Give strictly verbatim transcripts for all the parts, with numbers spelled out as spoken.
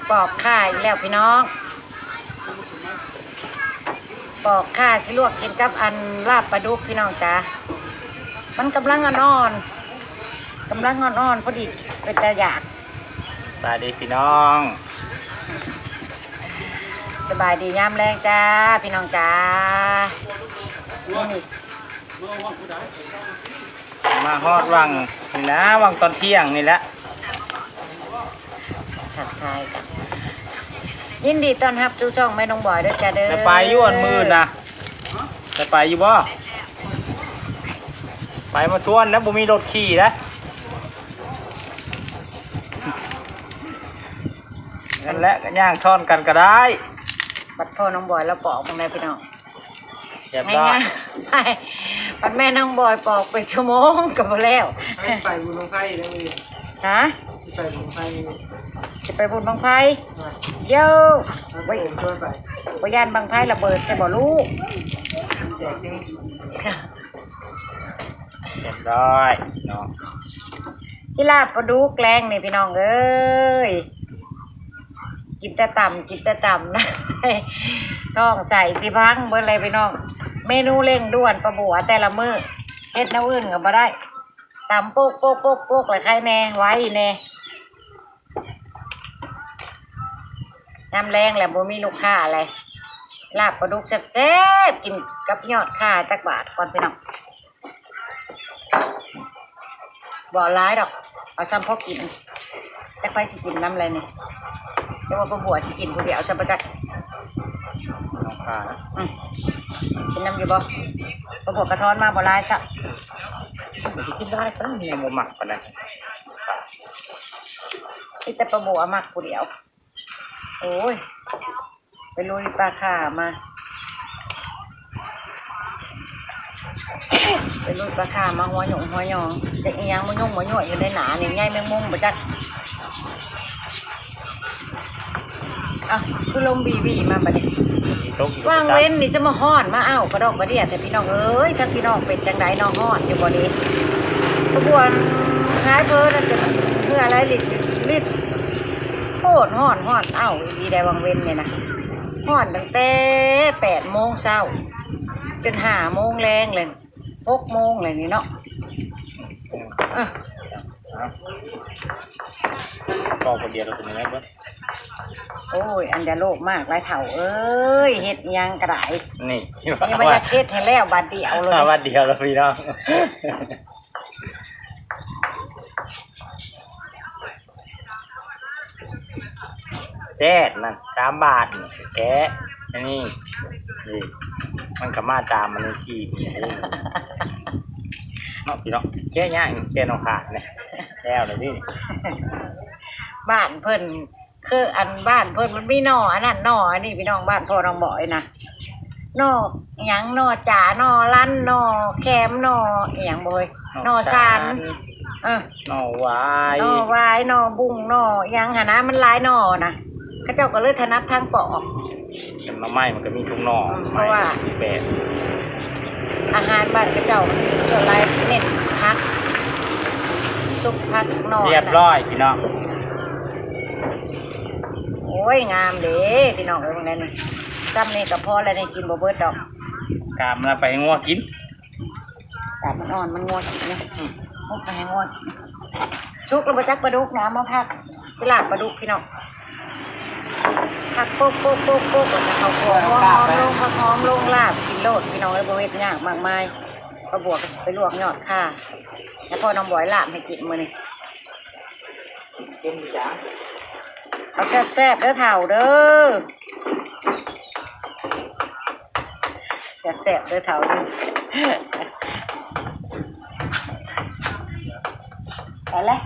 ปอกข่าอีกแล้วพี่น้อง ปอกข่าสิลวกกินกับอันลาบปลาดุกพี่น้องจ๋า มันกำลังอ่อนๆ กำลังอ่อนๆ พอดีเป็นตาอยาก สบายดีพี่น้อง สบายดียามแลงจ้า พี่น้องจ๋า นี่ มาฮอดวังนี่นะ วังตอนเที่ยงนี่แหละ ทักทายกัน ยินดีต้อนรับสู่ช่องแม่น้องบอยด้วยจ้าเด้อ จะไปอยู่อันมืดนะ จะไปอยู่บ่ ไปมาชวนแล้วบ่มีรถขี่นะ นั่นแหละ ก็ย่างช่อนกันก็ได้ บัดพ่อน้องบอยแล้วปอกตรงไหนพี่น้อง เรียบร้อย ง่ายๆ มันแม่น้องบอยปอกเป็นชั่วโมงก็บ่แล้ว ไปบุญบั้งไฟแล้วนี่ ฮะ ไปบุญบั้งไฟนี่ จะไปบุญบั้งไฟ อ่ะ โย่ ครับ ไว้ ผมช่วยไป บ่ย่านบั้งไฟระเบิดใส่บ่ลูก แจกจริง เรียบร้อยเนาะ ที่ลาบปลาดุกแลงนี่พี่น้องเอ้ย กินแต่ตำ กินแต่ตำนะ ท้องใสสิพังเบิดเลยพี่น้อง เมนูเร่งด่วนป้าบัวแต่ละมื้อ เฮ็ดแนวอื่นก็บ่ได้ ตำโป๊กโป๊กโป๊กโป๊กเลยใครแน่ ไว้แน่ ยามแลงแล้วบ่มีลูกค้าอะไร ลาบปลาดุกแซ่บๆ กินกับยอดข่าจักบาทก่อนพี่น้อง บ่หลายดอก เอาซ้ำพอกิน จักไผสิกินนำอะไรนี่ แต่ว่าป้าบัวสิกินผู้เดียว เอาซ้ำบ่จัก น้องข่านะ อืม กินนำอยู่บ่ ป้าบัวกระท้อนมาบ่หลายซะ มันสิกินได้ซะ มันยังบ่มักปานใด มีแต่ป้าบัวมักผู้เดียว โอ้ย ไปลุยปลาข่ามา ไปลุยปลาข่ามา หัวหยงหัวหยอง จะอีหยังมายุ่งมายั่วอยู่ในหนานี่ ใยแมงมุมบ่จัก อ่ะ คือลมวีวีมาบัดนี้ ตกอยู่ ว่างเว้นนี่จะมาฮ้อนมาอ้าวกระดอกกระเดี่ย แต่พี่น้องเอ้ย ทั้งพี่น้องเป็นจังไดเนาะ ฮ้อนอยู่บ่นี้ ขบวนขายเพลินน่ะจนเหงื่อไหลลิดลิด โคตรฮ้อน ฮ้อน เอ้า อีหลีได้วังเว้นเนี่ยนะ ฮ้อนตั้งแต่แปดโมงเช้า จนห้าโมงแลงเลย หกโมงเลยนี่เนาะ อืม อ่ะ เอา ก็คนเดียวเราเป็นยังไงเบิ่ง โอ้ย อันเดียวโลกมากหลายเฒ่าเอ้ย เฮ็ดหยังก็ได้ นี่ นี่ว่าอยากเฮ็ดให้แล้วบาดเดียวเลย บาดเดียวแล้วพี่น้อง แจ้นั่น สามบาทนี่ แกะ อันนี้ นี่ มันก็มาตามมันนี่กี่นี่เอง เนาะพี่น้อง แกะยาก แกะน้องขาดเนี่ย แล้วเลยพี่ บ้านเพิ่น คืออันบ้านเพิ่นมันมีหน่ออันนั้นหน่ออันนี้พี่น้อง บ้านพ่อน้องบอยนะ หน่อหยัง หน่อจ๋า หน่อลัน หน่อแคม หน่ออิหยังบ่เฮ้ย หน่อ หน่อซาน ซาน เออ หน่อหวาย หน่อหวาย หน่อบุ้ง หน่อหยังหั้นนะ มันหลายหน่อนะ เขาเจ้าก็เลยถนัดทางปอก เป็นหน่อไม้มันก็มีทุกหน่อ อืม เพราะว่า แบบ อาหารบ้านเขาเจ้ามันส่วนหลายเน้นผัก ซุปผักหน่อ เรียบร้อยพี่น้อง โอ้ย งามเด้พี่น้องเอ้ย พวกนั้นนี่ ซ้ำนี่ก็พอแล้วนี่ กินบ่เบิดดอก กามแล้วไปให้งัวกิน กามมันอ่อน มันงัวกินเนี่ย อืม มุกไปให้งัวกิน สุกแล้วบ่จักปลาดุกนะ เอามาผัด สิลาบปลาดุกพี่น้อง ผัดโป๊กโป๊กโป๊กโป๊ก แล้วก็เอาหัวหอมลง ผักหอมลง ลาบกินโลดพี่น้องเอ้ย บ่เฮ็ดยากมากมาย ป้าบัวก็ไปลวกยอดข่า แล้วพ่อน้องบอยลาบให้กินมื้อนี้ เอาแซ่บๆ เด้อเฒ่าเด้อ แซ่บๆ เด้อเฒ่าเด้อ ไปเลย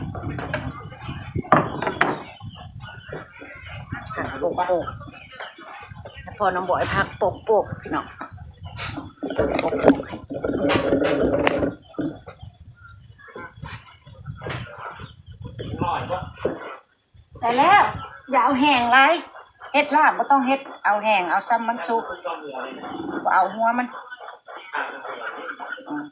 ผักโปกๆ พ่อน้องบอยผักโปกๆ พี่น้อง โปกๆ แต่แล้ว อย่าเอาแห้งหลาย เฮ็ดลาบบ่ต้องเฮ็ด เอาแห้ง เอาซ้ำมันสุก บ่เอาหัวมัน อืม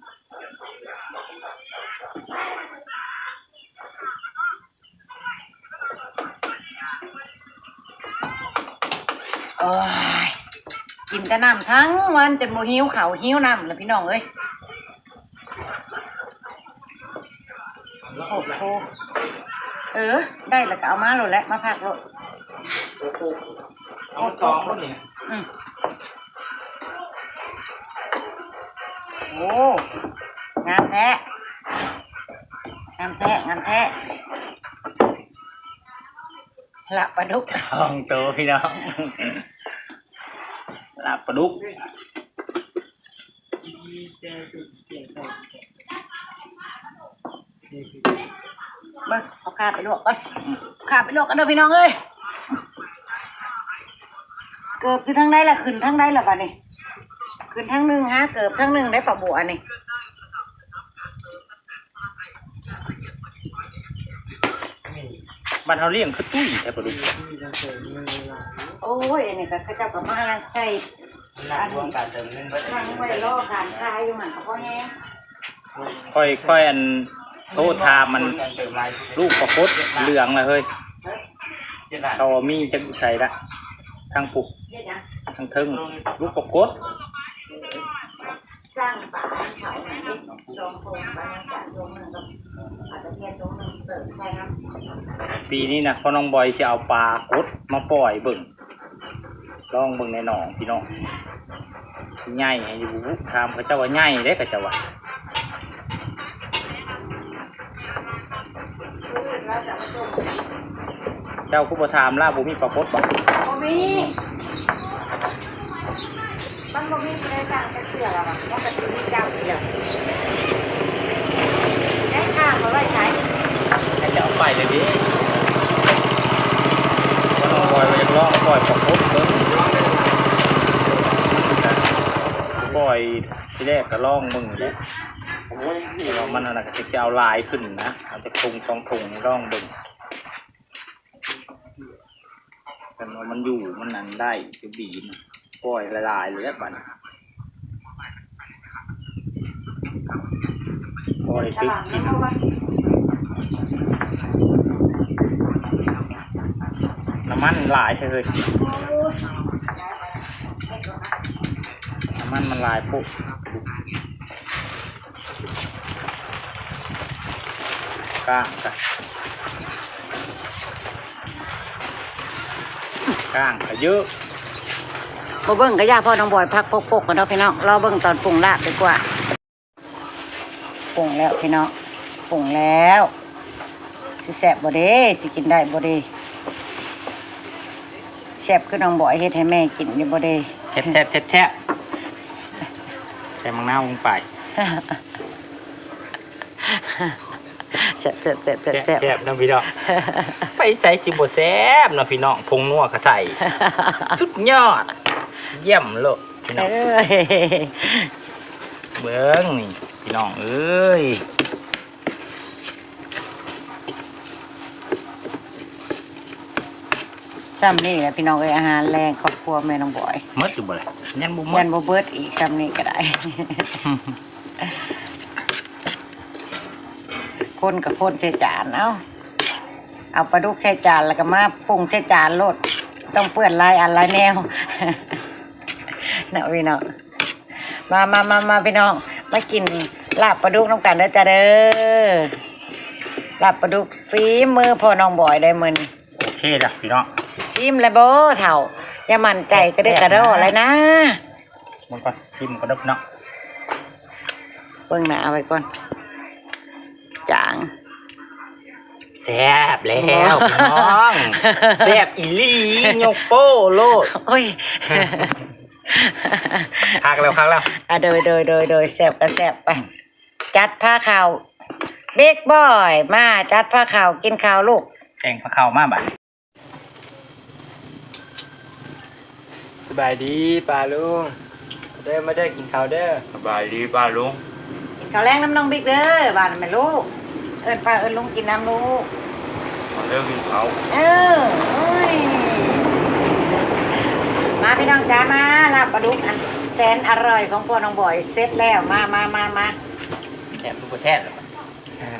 โอ้ย กินแต่น้ำทั้งวันจนบ่หิวข้าวหิวน้ำแล้วพี่น้องเอ้ย โอ้โห เออ ได้แล้วก็เอามาโลดแหละ มาพักโลด เอามาตองโลดนี่ อืม โอ้ งามแท้ งามแท้ งามแท้ ลาบปลาดุก สองตัวพี่น้อง ลาบปลาดุก เบิ่ง เอาข่าไปลวกก่อน ข่าไปลวกกันเด้อพี่น้องเอ้ย เกิบอยู่ทางใดล่ะ ขึ้นทางใดล่ะบัดนี้ ขึ้นทางหนึ่งฮะ เกิบทางหนึ่งได้ปลาบัวนี่ บ้านเฮาเลี้ยงคือตุ้ยแท้ปลาดุก โอ้ย อันนี้ก็เขาเจ้าก็มาใส่ นั่งร่วมกันเติมเงินเบิด นั่งไว้รอการขายอยู่หั่นก็พอแฮง ค่อย ค่อยอันโทษทามมัน ลูกปลากดเหลืองเลยเฮ้ย เขามีจักใส่ละ ทั้งปุก เฮ็ดหยัง ทั้งเทิง ลูกปลากด สร้างป่าให้เขาน่ะ สองคน ไปนำกัน ช่วงหนึ่งก็ อาจจะเพียงช่วงหนึ่งเติมไปนะ ปีนี้นะ พ่อน้องบอยสิเอาปลากดมาปล่อยเบิ่ง ลองเบิ่งในหนองพี่น้อง ใหญ่อยู่ ถามเขาเจ้าว่าใหญ่เด้ เขาเจ้าว่า เจ้าคือบ่ถามลาว บ่มีปลากดบ่ บ่มี มันบ่มีผู้ใดสั่งจักเทื่อแล้วอะ มันก็สิมีเจ้าเดียว ได้ข้าวมาไว้ใช้ ให้เจ้าเอาไปเลยดิ ว่าน้องบอยว่าอยากลองปล่อยปลากดเบิ่ง มันก็ปล่อยทีแรกก็ลองเบิ่งแหละ แต่ว่ามันอันนั้นก็จะเอาหลายขึ้นนะ เอาจักถุงสองถุงลองเบิ่ง แต่ว่ามันอยู่ มันนั่นได้ จะดีนะ ปล่อยหลายๆเลยแหละบัดนี้ ปล่อยไปกิน น้ำมันหลายเถอะเฮ้ย น้ำมันมันหลายโพด ก้างกะ ก้างกะเยอะ บ่เบิ่งกะย่า พ่อน้องบอยพักปกๆกันเนาะพี่น้อง รอเบิ่งตอนปรุงลาบดีกว่า ปรุงแล้วพี่น้อง ปรุงแล้ว สิแซ่บบ่เด้ สิกินได้บ่เด้ แซ่บคือน้องบอยเฮ็ดให้แม่กินอยู่บ่เด้ แซ่บๆๆๆ ใส่มะนาวลงไป แซ่บๆๆๆๆ แซ่บๆ แซ่บๆ เนาะพี่น้อง ไปใส่สิบ่แซ่บเนาะพี่น้อง ผงนัวก็ใส่ สุดยอด เยี่ยมโลดพี่น้อง เอ้ย เบิ่งนี่พี่น้องเอ้ย ส่ำนี่แหละพี่น้องเอ้ย อาหารแรงครอบครัวแม่น้องบอย หมดอยู่บ่ล่ะ ยังบ่หมด ยังบ่เบิดอีก ส่ำนี่ก็ได้ คนก็คนใส่จาน เอ้า เอาปลาดุกใส่จานแล้วก็มาปรุงใส่จานโลด ต้องเปื้อนหลายอันหลายแนว เนาะพี่น้อง มามามามาพี่น้อง มากินลาบปลาดุกนำกันเด้อจ้าเด้อ ลาบปลาดุกฝีมือพ่อน้องบอยได้มื้อนี้ โอเคจ้ะพี่น้อง ชิมแล้วบ่เฒ่า อย่ามั่นใจกระเด้อกระดอเลยนะ มันก่อน ชิมก่อนเด้อพี่น้อง เบิ่งหน้าไว้ก่อน จาง แซ่บแล้วพี่น้อง แซ่บอีหลี ยกโป้โลด โอ้ย คักแล้ว คักแล้ว อ่ะ โดย โดย โดย โดย แซ่บก็แซ่บไป จัดพาข้าว บิ๊กบอย มา จัดพาข้าว กินข้าวลูก แต่งพาข้าวมาบัด สบายดีป้าลุง เด้อ มาเด้อ กินข้าวเด้อ สบายดีป้าลุง กินข้าวแลงนำน้องบิ๊กเด้อ ว่าแม่นลูก เอิ้นป้าเอิ้นลุงกินนำลูก มาเด้อกินข้าว เออ โอ้ย มาพี่น้องจ๋า มา ลาบปลาดุกอันแสนอร่อยของพ่อน้องบอย เสร็จแล้ว มา มา มา มา แซ่บทุกประเทศเลย แซ่บ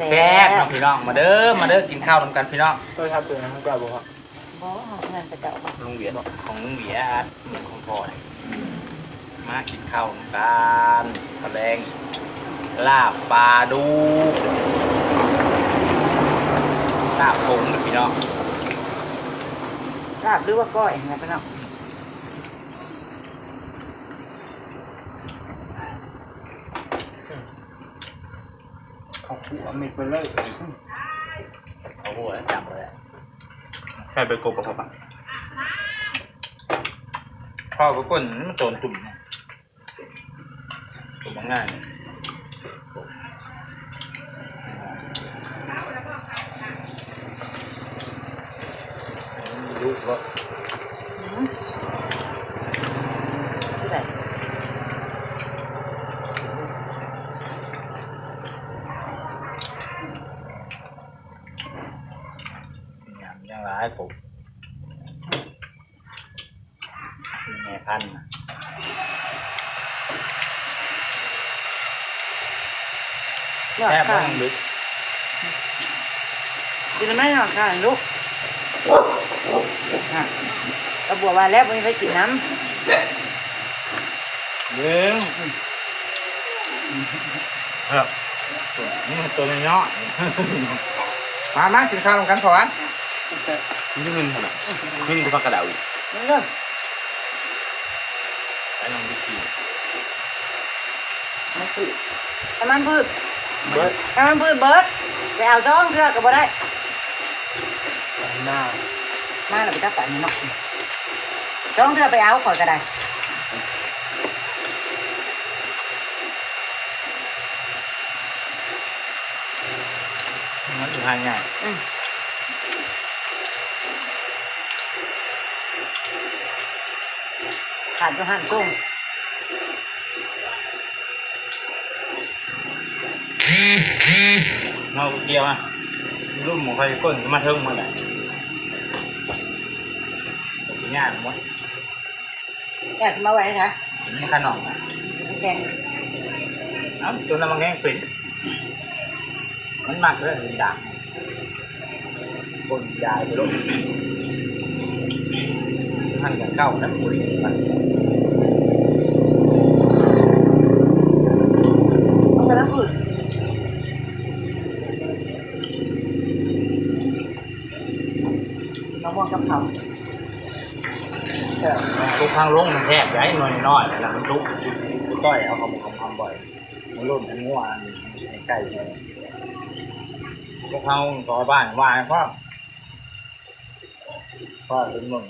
แซ่บเนาะพี่น้อง มาเด้อ มาเด้อ กินข้าวนำกันพี่น้อง โทษครับ เดี๋ยวนะครับ บ่ครับ บ่ เฮือนเขาเจ้า ลุงเวียด ของลุงเวียด ของพ่อนี่ มากินข้าวนำกัน ข้าวแลง ลาบปลาดุก ลาบปงนะพี่น้อง ลาบหรือว่าก้อยนะพี่น้อง ข้าวคั่วเม็ดเบลเลอร์ ข้าวคั่วจำเลยอะ ใส่ใบกบกับข้าวผัด ข้าวไปก้นมันโจรจุ่มนะ จุ่มง่าย ลูกก็ อืม ที่ไหน ยัง ยังหลายผม มีแม่พันธุ์นะ ยอด แซ่บ ข้าง บ้างลึก กินไหมยอดข้างลูก ฮะ ก็บอกว่าแล้วไม่ไปกินน้ำ เด้ง อืม ครับ นี่มันตัวน้อยๆ มา มา กินข้าวนำกันก่อน นี่มันขนาด นี่มันคือผักกระเดาอีก นั่นเด้อ ไปลองดูสิ มันคือ น้ำมันพืช เบิด น้ำมันพืชเบิด ไปเอาซองเทื่อก็บ่ได้ มา มาแล้วไปจับปลานี่เนาะ ซองเทื่อไปเอาข่อยก็ได้ มันอยู่ทางไง อืม ขาดอยู่หั่นซุ่ม เอาเกี่ยวมา รุ่นของใครก้นมาเทิงหมดแหละ ย่างหมด แอบมาไว้นะคะ นี่ขนมอ่ะ แกง เอ้า ตัวนั้นมันแกงเป็น มันมักเลยด่าง คนยายไปลง หั่นกับเก้านะ มัน เอาไปแล้วคือ มะม่วงกับเขา เออ ทุกครั้งลงมันแทบใหญ่หน่อยน้อยแล้วมันลุก ต้อยเอาเขามาทำบ่อย มันรุ่นมันง่วง ไก่เนี่ย พวกเขาก็บ้านวายพ่อ พ่อเป็นม่วง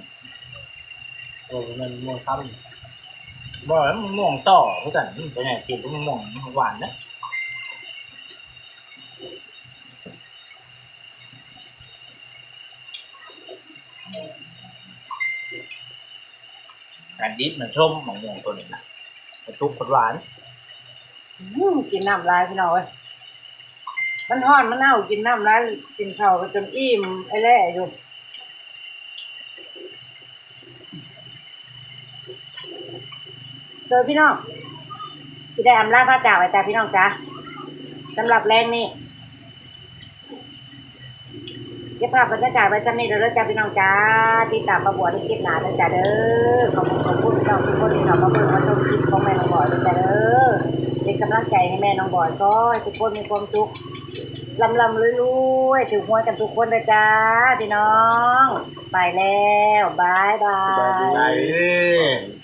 โอ้ มันม่วงค่ำ บ่ มันม่วงต่อคือกัน มันเป็นไง กินมันม่วงหวานนะ อันดิบมันส้ม มะม่วงตัวนี้นะ มันสุกมันหวาน อืม กินน้ำลายพี่น้องเอ้ย มันฮ้อนมันหนาว กินน้ำลาย กินข้าวก็จนอิ่มไอ้แล่อยู่ โดยพี่น้อง สิได้อำลาพาจากไปจ้าพี่น้องจ้า สำหรับแรงนี้ เก็บภาพบรรยากาศไว้จำนี้เด้อจ้าพี่น้องจ้า ติดตามป้าบัวในคลิปหน้าเด้อจ้าเด้อ ขอบคุณขอบคุณพี่น้องทุกคนที่เข้ามาเบิ่งมาชมคลิปของแม่น้องบอยเด้อจ้าเด้อ เป็นกำลังใจให้แม่น้องบอย ขอให้ทุกคนมีความสุข ร่ำร่ำรวยรวย ถูกหวยกันทุกคนเด้อจ้าพี่น้อง ไปแล้ว บ๊ายบาย บ๊ายบาย